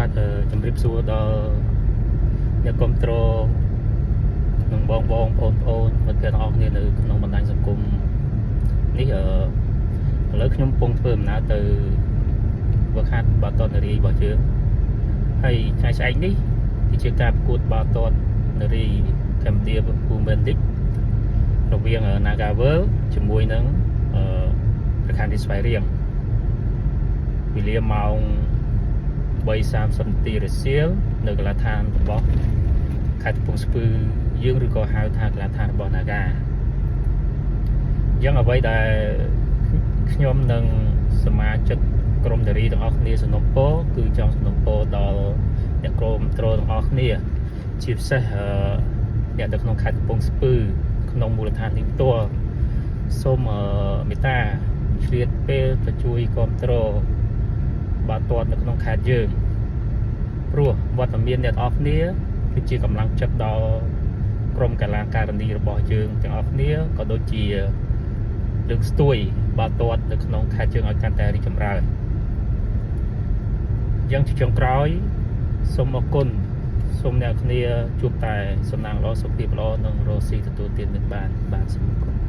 បាទជម្រាបសួរដល់អ្នកគ្រប់គ្រងនិងបងបងប្អូនប្អូនមិត្តភ័ក្តិទាំងអស់គ្នានៅក្នុងបណ្ដាញសង្គមនេះឥឡូវខ្ញុំកំពុងធ្វើដំណើរទៅវឹកហាត់បាល់ទាត់នារីរបស់យើងហើយថ្ងៃស្អែកនេះគឺជាការប្រកួតបាល់ទាត់នារីកម្ពុជា Women League រវាង Naga World ជាមួយនឹងប្រខានទីស្វាយរៀងវេលាម៉ោង 3:30នាទីរសៀលនៅកីឡដ្ឋានរបស់ខេត្តកំពង់ស្ពឺយើងឬក៏ហៅថាកីឡដ្ឋានរបស់ Naga អញ្ចឹងអ្វីដែលខ្ញុំនិងសមាជិកក្រុមនារីទាំងអស់គ្នាសំណូមពរគឺចង់សំណូមពរដល់អ្នកក្រុមត្រូទាំងអស់គ្នាជាពិសេសអ្នកនៅក្នុងខេត្តកំពង់ស្ពឺក្នុងមូលដ្ឋាននេះផ្ទាល់សូមមេត្តាឆ្លៀតពេលទៅជួយគ្រប់គ្រងបាល់ទាត់នៅក្នុងខេត្តយើង ព្រោះវត្តមានអ្នកទាំងអស់គ្នាគឺជាកម្លាំងចិត្តដល់ក្រុមកីឡាការិនីរបស់យើងទាំងអស់គ្នាក៏ដូចជាលើកស្ទួយបាល់ទាត់នៅក្នុងខេត្តយើងឲ្យកាន់តែរីកចម្រើនយ៉ាងជាចុងក្រោយសូមអរគុណសូមអ្នកគ្នាជួបតែសំណាងល្អសុខភាពល្អនិងរកស៊ីទទួលទានមានបានបាទសូមអរគុណ។